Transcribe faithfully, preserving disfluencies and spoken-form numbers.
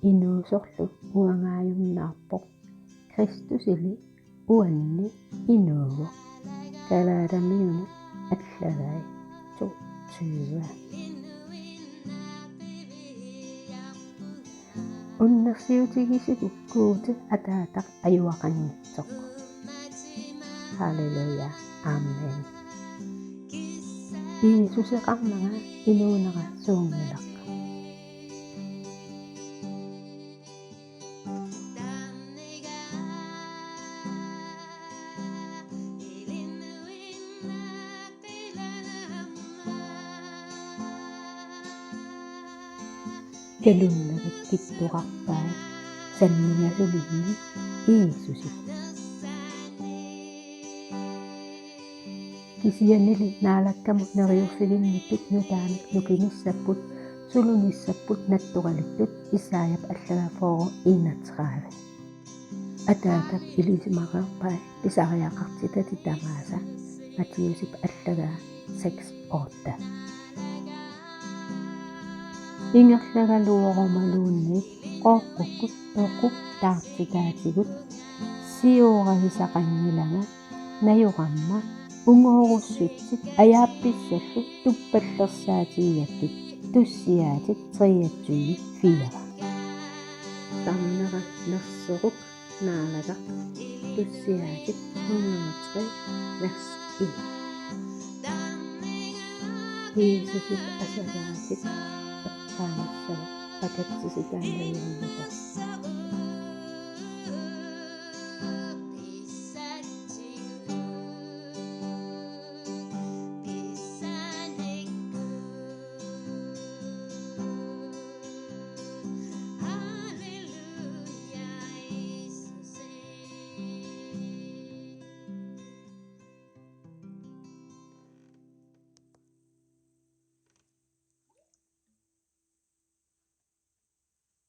inuusorlu uangaajunnaarpoq. Kristusili uanni inuuvoq. Galaatiamiunut allagai toogtyve. Unnersiutigisigu Guutip Ataataq ajuaqanngitsoq. Halleluja. Amen. Jiisuseqarnanga inuunera suunngilaq. Kalunnerit kittorarpaat sanningasulinnik Jiisusip. Kisiannili Naalakkamut neriorfiginnittut nutaanik nukinnissapput, sulunissapput nattoralittut Esajap allagaa fyrre enogtredive. Ataatap ilisimareerpai pisariaqartitatit tamaasa, Matthæusip allagaa seks otte. Ingerlagaluarumaluunniit qooqqukkut toqutaartitaatigut siooragisaqanngilanga najorama ungorussutsit ajaappissallu tuppallersaatigigakkit. Tussiaatit treogtyve fire. Tarnera nersoruk naalagaq, Tussiaatit hundrede og tre, vers en. Jiisusip asagaatit eqqaamassavat pakatsisitaannajunngilaq.